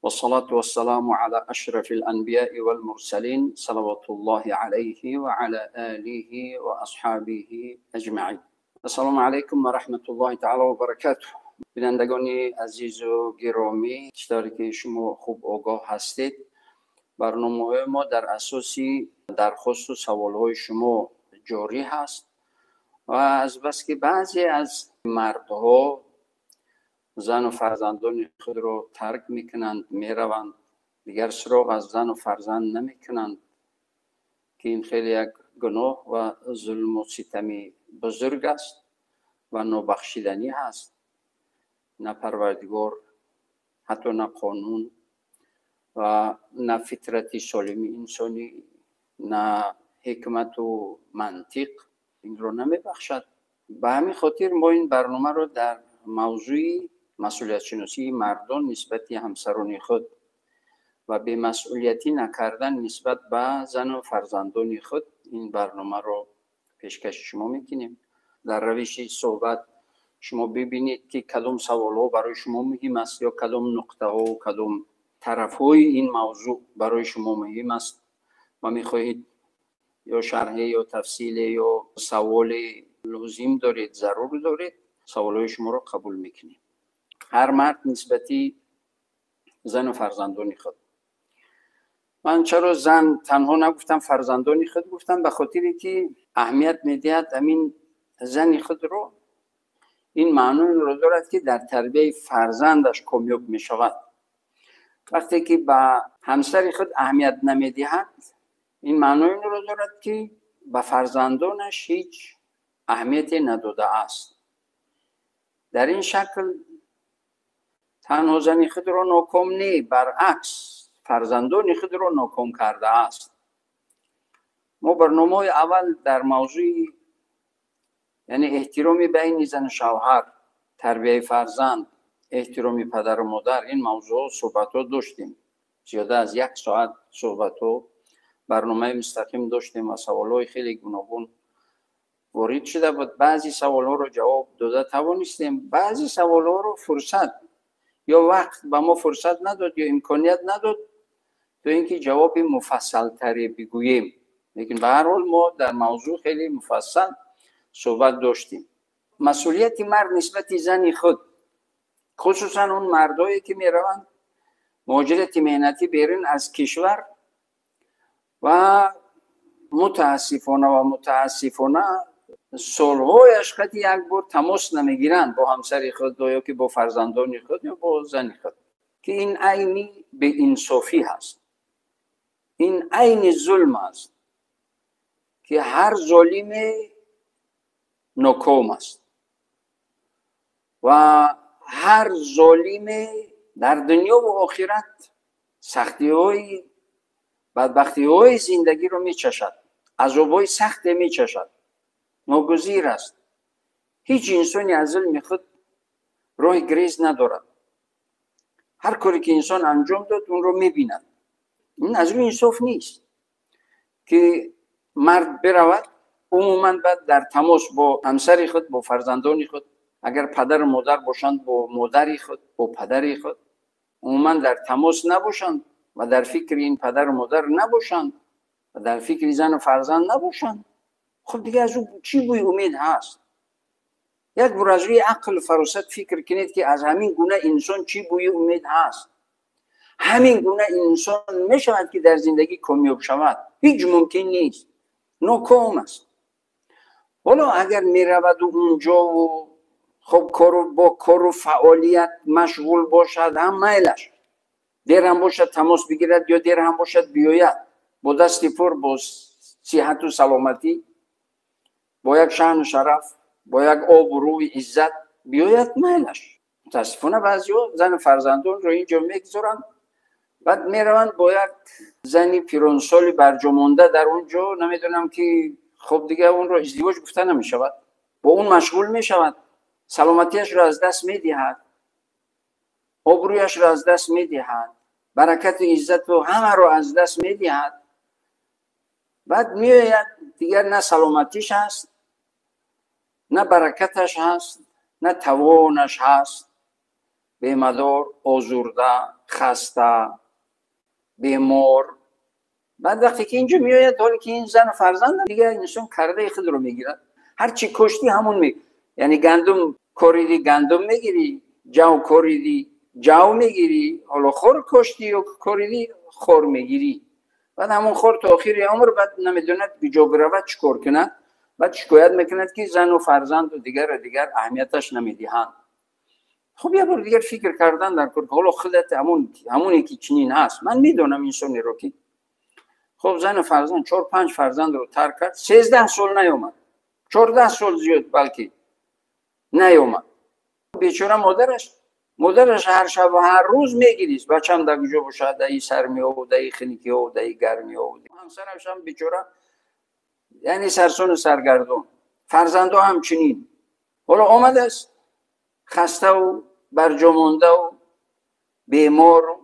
والصلاة والسلام على أشرف الأنبياء والمرسلين صلوات الله عليه وعلى آله وأصحابه أجمعين. السلام علیکم و رحمت الله تعالی و برکاته. بینندگان عزیز و گرامی، چطوری که شما خوب آگاه هستید، برنامه ما در اساسی درخواست و سوالهای شما جاری هست و از بس که بعضی از مردها زن و فرزندان خود را ترک میکنند، میروند، دیگر سراغ از زن و فرزند نمیکنند که این خیلی یک گناه و ظلم و ستمی بزرگ است و نابخشیدنی هست. نه پروردگار، حتی نه قانون و نه فطرت سالم انسانی، نه حکمت و منطق این رو نمیبخشد. به همین خاطر ما این برنامه رو در موضوع مسئولیت شناسی مردان نسبت همسران خود و به مسئولیتی نکردن نسبت به زن و فرزندان خود این برنامه رو پیشکش شما میکنیم. در روش صحبت شما ببینید که کدام سوال ها برای شما مهم است یا کدام نقطه ها و کدام طرف های این موضوع برای شما مهم است و میخواهید یا شرح یا تفصیل یا سوال لازم دارید، ضرور دارید، سوال های شما رو قبول میکنیم. هر مرد نسبتی زن و فرزندان خود. من چرا زن تنها نگفتم، فرزندان خود گفتم؟ به خاطری که اهمیت میدهد همین زن خود رو. این معنی رو دارد که در تربیه فرزندش کامیاب می شود. وقتی که به همسر خود اهمیت نمیدهد، این معنی رو دارد که به فرزندانش هیچ اهمیتی نداده است. در این شکل تنها زن خود را ناکام نه، برعکس فرزندان خود را ناکام کرده است. ما برنامه اول در موضوع یعنی احترام بین زن و شوهر، تربیه فرزند، احترام پدر و مادر، این موضوع صحبت ها داشتیم. زیاده از یک ساعت صحبت ها برنامه مستقیم داشتیم و سوال های خیلی گوناگون وارد شده بود. بعضی سوال ها رو جواب داده توانستیم، بعضی سوال ها رو فرصت یا وقت به ما فرصت نداد یا امکانیت نداد تا اینکه جواب مفصل تری بگوییم. لیکن به هر حال ما در موضوع خیلی مفصل صحبت داشتیم. مسئولیت مرد نسبت زن خود، خصوصا اون مردایی که میروند مهاجرت مهنتی بیرون از کشور و متاسفانه سالهایش قطعی یک بار تماس نمیگیرند با همسر خود یا که با فرزندان خود یا با زن خود، که این عینی به انصافی هست، این عین ظلم است که هر ظالم ناکام است و هر ظالم در دنیا و آخرت سختی های بدبختی های زندگی رو میچشد، عذاب های سخت میچشد، ناگزیر است. هیچ انسانی از ظلم خود راه گریز ندارد. هر کاری که انسان انجام داد اون رو میبیند. این از روی انصاف نیست که مرد برود عموما بعد در تماس با همسر خود، با فرزندان خود، اگر پدر و مادر باشند با مادری خود، با پدری خود، عموما در تماس نباشند و در فکر این پدر و مادر نباشند و در فکر زن و فرزند نباشند. خب دیگه از او چی بوی امید هست؟ یک بار از روی عقل فراست فکر کنید که از همین گونه انسان چی بوی امید هست؟ همین گونه انسان میشود که در زندگی کامیاب شود؟ هیچ ممکن نیست، ناکام است. حالا اگر میرود و اونجا و خب کارو با کار و فعالیت مشغول باشد، هم میلش دیر هم باشد تماس بگیرد یا دیر هم باشد بیاید، با دست پر، با صحت و سلامتی، با یک شأن و شرف، با یک آبروی عزت بیاید، میلش. متاسفانه بعضیا زن فرزندان رو اینجا میگذارند، بعد میروند با یک زنی پیرانسالی برجا مانده در اونجا، نمیدونم که خب دیگه اون رو ازدواج گفته نمیشود، با اون مشغول میشود، سلامتیش رو از دست میدهد، آبرویش رو از دست میدهد، برکت و عزت و همه رو از دست میدهد. بعد میآید دیگر نه سلامتیش هست، نه برکتش هست، نه توانش هست، بیمدار، آزرده، хаста, бемор. баъд вақте ки инҷо меояд, ҳоле ки ин зану фарзанд, дигар инсон кардаи худро мегирад. Ҳар чи кошти ҳамон яъне гандум кориди гандум мегирӣ, ҷав кориди ҷав мегирӣ, ҳоло хор кошти ё кориди хор мегирӣ. баъд ҳамон хор то охири умр, баъд намедонад куҷо биравад, чӣ кор кунад. баъд шикоят мекунад, ки зану фарзанду дигару дигар аҳамияташ намедиҳанд. хуб, як бор дигар фикр кардан дар кор, ҳоло худат ҳамоне ки чунин ҳаст. Ман медонам инсонеро, ки хуб, зану фарзанд, чор панҷ фарзандро тарк кард, 13 сол наёмад, 14 сол зиёд балки наёмад. Бечора модараш ҳар шаб, ҳар рӯз мегирист: бачам дар куҷо бошад, даи сармиёву, даи хиникиёву, даи гармиёву. Ҳамсарашам бечора, яъне сарсону саргардон, фарзандо ҳамчунин. Ҳоло омадааст хаставу барҷомондаву бемору,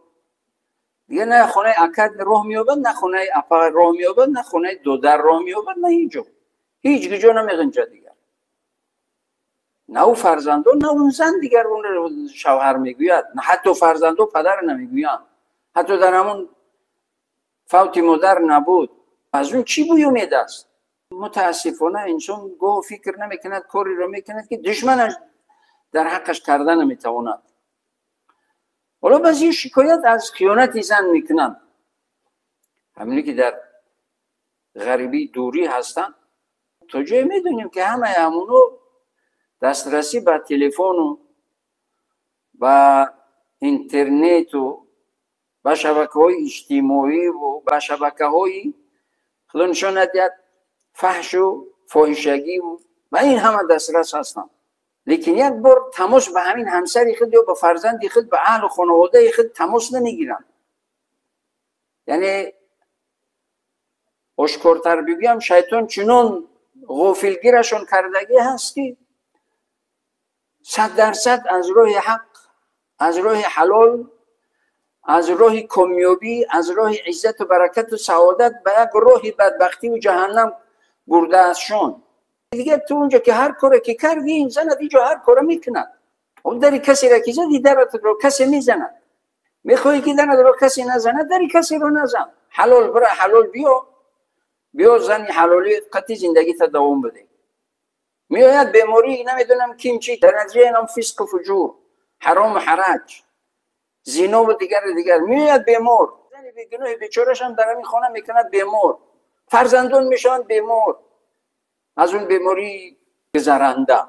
дигар на хонаи акад роҳ меёбад, на хонаи апа роҳ меёбад, на хонаи додар роҳ меёбад, на ҳеҷ ҷо, ҳеҷ куҷо намеғинҷад дигар. На ӯ фарзандо, на он зан дигар онро шавҳар мегӯяд, на ҳатто фарзандо падар намегӯянд. Ҳатто дар ҳамон фавти модар набуд. Аз он чӣ бӯй умед аст? Мутаассифона, инсон гоҳ фикр намекунад, кореро мекунад, ки душманаш дар ҳаққаш карда наметавонад. Ҳоло баъзе шикоят аз хиёнати зан мекунанд, ҳамине ки дар ғарибӣ, дурӣ ҳастанд. То ҷое медонем, ки ҳамаи ҳамуно дастрасӣ ба телефону ба интернету ба шабакаҳои иҷтимоиву ба шабакаҳои, худо нишон надиҳад, фаҳшу фоҳишагиву ба ин ҳама дастрас ҳастанд, лекин як бор тамос ба ҳамин ҳамсари худ ё ба фарзанди худ, ба аҳлу хонаводаи худ тамос намегиранд. Яъне ошкортар бигӯям, шайтон чунон ғофилгирашон кардагӣ ҳаст, ки 100% аз роҳи ҳақ, аз роҳи ҳалол, аз роҳи комёбӣ, аз роҳи иззату баракату саодат ба як роҳи бадбахтиву ҷаҳаннам бурдаастшон. Дигар ту унҷо ки ҳар коре ки кардӣ, ин занат инҷо ҳар кора мекунад. Дари касеро ки зади, даратро касе мезанад. Мехоҳӣ, ки даратро касе назанад, дари касеро назан. Ҳалол бира, ҳалол биё. Биё, зани ҳалоли қатъи зиндагита давом биде. Меояд беморӣ, намедонам ким чи, дар натиҷаи инам фисқу фуҷур, ҳарому ҳараҷ, зинову дигару дигар меояд бемор. Зани бегуноҳи бечорашам дар ҳамин хона мекунад бемор, фарзандон мешаванд бемор аз он бемории гузаранда.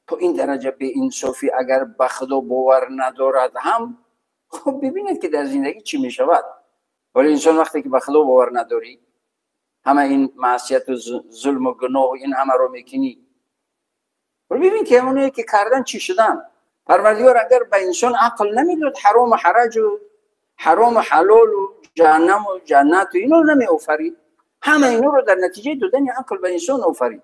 То ин дараҷа беинсофӣ, агар ба худо бовар надорад ҳам, хуб, бибинед, ки дар зиндагӣ чӣ мешавад. Вале инсон вақте ки ба худо бовар надорӣ, ҳама ин маъсияту зулму гуноҳу ин ҳамаро мекунӣ. Бибин, ки ҳамоное ки кардан, чӣ шудан. Парвардигор агар ба инсон ақл намедод, ҳарому ҳараҷу ҳарому ҳалолу ҷаҳаннаму ҷаннату ино намеофарид. Ҳама иноро дар натиҷаи додани ақл ба инсон офарид,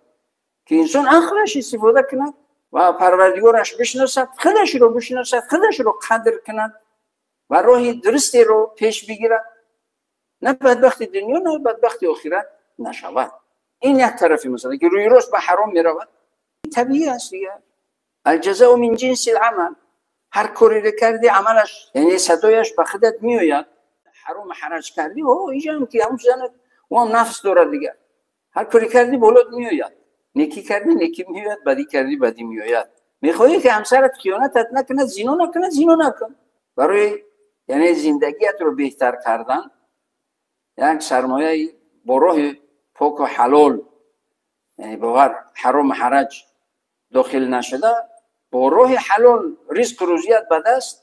ки инсон ақлаш истифода кунад ва парвардигораш бишносад, худашро бишносад, худашро қадр кунад ва роҳи дурустеро пеш бигирад, на бадбахти дунё, на бадбахти охират нашавад. Ин як тарафи масъала, ки рӯи рост ба ҳаром меравад. Табиӣ аст дигар, الجزاء من جنس العمل. Ҳар кореро кардӣ, амалаш, яъне садояш ба худат меояд. Ҳаром ҳараҷ кардӣ, о инҷам ки ҳамун занат, ӯ ҳам нафс дорад дигар. Ҳар коре кардӣ, болот меояд. Некӣ кардӣ, некӣ меояд, бадӣ кардӣ, бадӣ меояд. Мехоҳӣ, ки ҳамсарат хиёнатат накунад, зино накунад, зино накун. Барои яъне зиндагиятро беҳтар кардан, як сармояи бо роҳи поку ҳалол, яъне бовар ҳарому ҳараҷ дохил нашуда, бо роҳи ҳалол ризқу рӯзият ба даст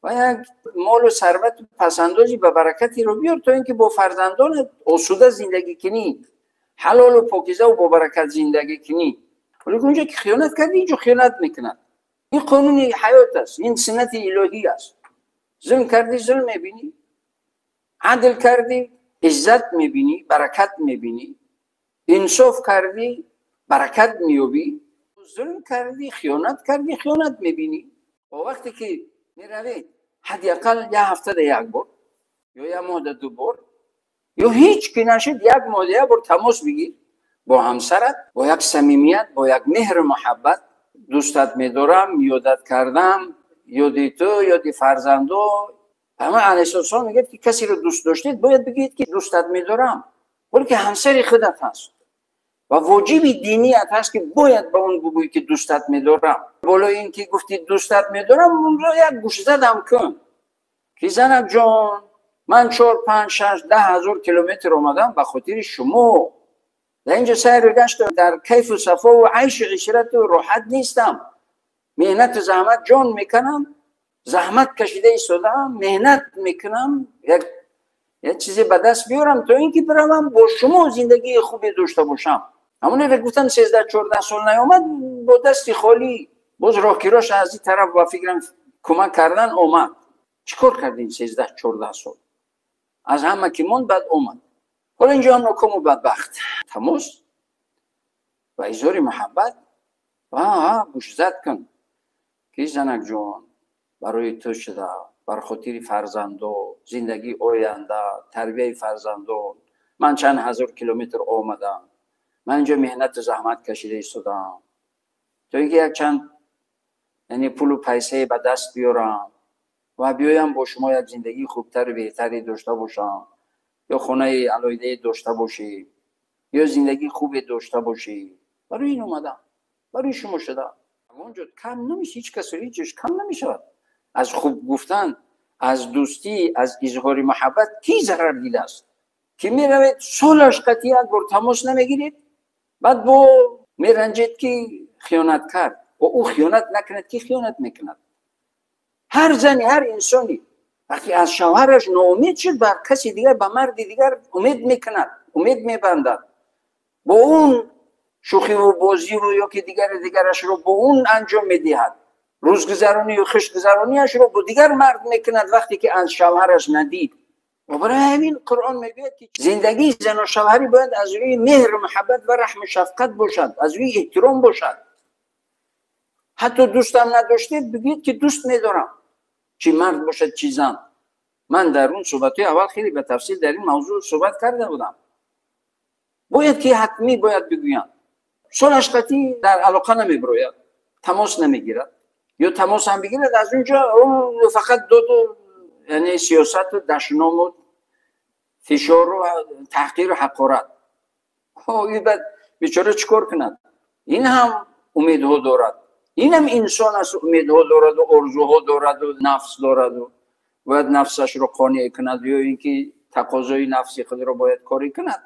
ва як молу сарвату пасандози ба баракатеро биёр, то ин ки бо фарзандонат осуда зиндагӣ кунӣ, ҳалолу покизаву бобаракат зиндагӣ кунӣ. Вале унҷо ки хиёнат кардӣ, инҷо хиёнат мекунад. Ин қонуни ҳаёт аст, ин суннати илоҳӣ аст. Зулм кардӣ, зулм мебинӣ, адл кардӣ, иззат мебинӣ, баракат мебинӣ, инсоф кардӣ, баракат меёбӣ, зулм кардӣ, хиёнат кардӣ, хиёнат мебинӣ. Ва вақте ки меравед, ҳадди ақал як ҳафтада як бор ё як моҳда ду бор, ё ҳеҷ ки нашуд, як моҳда як бор тамос бигир бо ҳамсарат, бо як самимият, бо як меҳру муҳаббат: дӯстат медорам, ёдат кардам, ёди ту, ёди фарзандо. Паёмбар алайҳиссалом мегӯяд, ки касеро дӯст доштед, бояд бигӯед, ки дӯстат медорам, вале ки ҳамсари худат ҳаст ва воҷиби диният ҳаст, ки бояд ба он бигӯӣ, ки дӯстат медорам. Болои ин ки гуфти дӯстат медорам, онро як гӯшзадам кун, ки занак ҷон, ман 4, 5, 6, 10 ҳазор километр омадам ба хотири шумо. Дар инҷо сайру гашту дар кайфу сафову айшу ишрату роҳат нестам. Меҳнату заҳмат ҷон мекунам, заҳмат кашида истодаам, меҳнат мекунам, як чизе ба даст биёрам, то ин ки биравам бо шумо зиндагии хубе дошта бошам. Ҳамонеро гуфтам, 13-14 сол наёмад, бо дасти холӣ боз роҳкирош аз ин тараф, ба фикрам, кӯмак кардан омад. Чӣ кор кардем 13-14 сол? Аз ҳама ки монд, баъд омад. Ҳоло инҷо ҳам нокому бадбахт. Тамос ва изҳори муҳаббат ва гӯшзад кун, ки занакҷон, барои ту шуда, бар хотири фарзандо, зиндагии оянда, тарбияи фарзандон ман чанд ҳазор километр омадам. Ман инҷо меҳнату заҳмат кашида истодам, то ин ки якчанд, яъне, пулу пайсае ба даст биёрам ва биёям бо шумо як зиндагии хубтару беҳтаре дошта бошам, ё хонаи алоҳидае дошта бошӣ, ё зиндагии хубе дошта бошӣ. Барои ин омадам, барои шумо шуда. Онҷо кам намеша, ҳеҷ касо ҳеҷ кам намешавад. Аз хуб гуфтан, аз дӯстӣ, аз изҳори муҳаббат кӣ зарар дидааст? Ки меравед, солаш қатъи як бор тамос намегиред, баъд бо меранҷед, ки хиёнат кард. Ва ӯ хиёнат накунад, ки хиёнат мекунад? Ҳар зани, ҳар инсоне вақте аз шавҳараш ноумед шуд, ба каси дигар, ба марди дигар умед мекунад, умед мебандад, бо он шӯхиву бозиву ё ки дигари дигарашро бо он анҷом медиҳад, рӯзгузаронию хушгузарониашро бо дигар мард мекунад, вақте ки аз шавҳараш надид. Ва барои ҳамин Қуръон мегӯяд, ки зиндагии зану шавҳарӣ бояд аз рӯи меҳру муҳаббат ва раҳму шафқат бошад, аз рӯи эҳтиром бошад. Ҳатто дӯстам надоштед, бигӯед, ки дӯст медорам, чӣ мард бошад, чӣ зан. Ман дар он суҳбатҳои аввал хеле ба тафсил дар ин мавзӯъ суҳбат карда будам. Бояд ки ҳатмӣ бояд бигӯянд. Солаш қатъӣ дар алоқа намебирояд, тамос намегирад, ё тамос ҳам бигирад, аз он ҷо фақат доду, яъне сиёсату дашному фишору таҳқиру ҳақорат. Баъд бечора чӣ кор кунад? Ин ҳам умедҳо дорад, инам инсон аст, умедҳо дораду орзуҳо дораду нафс дораду бояд нафсашро қонеъ кунад, ё ин ки тақозои нафси худро бояд корӣ кунад.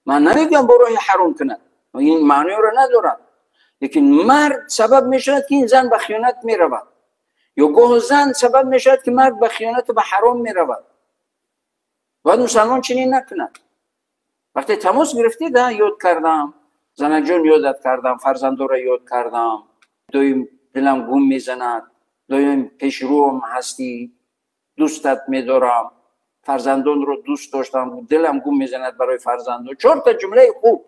Ман намегӯям бо роҳи ҳаром кунад, ин маъноеро надорад. Лекин мард сабаб мешавад, ки ин зан ба хиёнат меравад, ё гоҳо зан сабаб мешавад, ки мард ба хиёнату ба ҳаром меравад. Бояд мусалмон чунин накунад. Вақте тамос гирифтед, ёд кардам, занакҷон, ёдат кардам, фарзандоро ёд кардам, доим дилам гум мезанад, доим пешрӯам ҳастӣ, дӯстат медорам, фарзандонро дӯст доштам, дилам гум мезанад барои фарзандон. Чорта ҷумлаи хуб.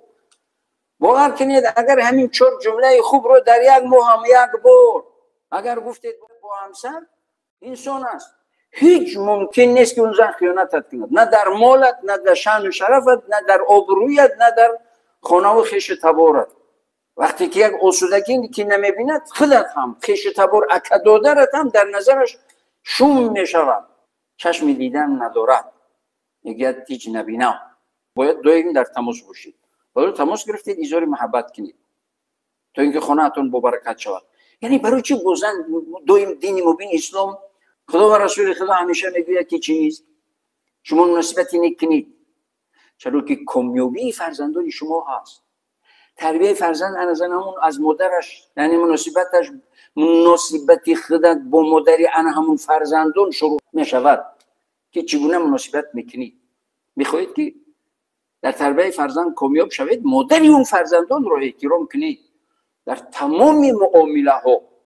Бовар кунед, агар ҳамин чор ҷумлаи хубро дар як моҳ ҳам як бор агар гуфтед бо ҳамсар, инсон аст, ҳеҷ мумкин нест, ки он зан хиёнатат кунад, на дар молат, на дар шаъну шарафат, на дар обрӯят, на дар хонаву хешу таборат. Вақте ки як осудагӣ ки намебинад, худат ҳам, хешу табор, акадодарат ҳам дар назараш шум мешавад, чашми дидан надорад, мегӯяд: «Ҳеҷ набинам». Бояд доим дар тамос бошед. Бояд тамос гирифтед, изҳори муҳаббат кунед, то ин ки хонаатон бобаракат шавад. Яъне барои чӣ бо зан доим дини мубини ислом, Худо ва расули Худо ҳамеша мегӯяд, ки чиз шумо муносибати нек кунед? Чаро ки комёбии фарзандони шумо ҳаст. Тарбияи фарзанд ана зан ҳамун аз модараш, яъне муносибаташ, муносибати худат бо модари ана ҳамун фарзандон шурӯъ мешавад, ки чӣ гуна муносибат мекунед. Мехоҳед, ки дар тарбияи фарзанд комёб шавед, модари он фарзандонро эҳтиром кунед дар тамоми муомилаҳо.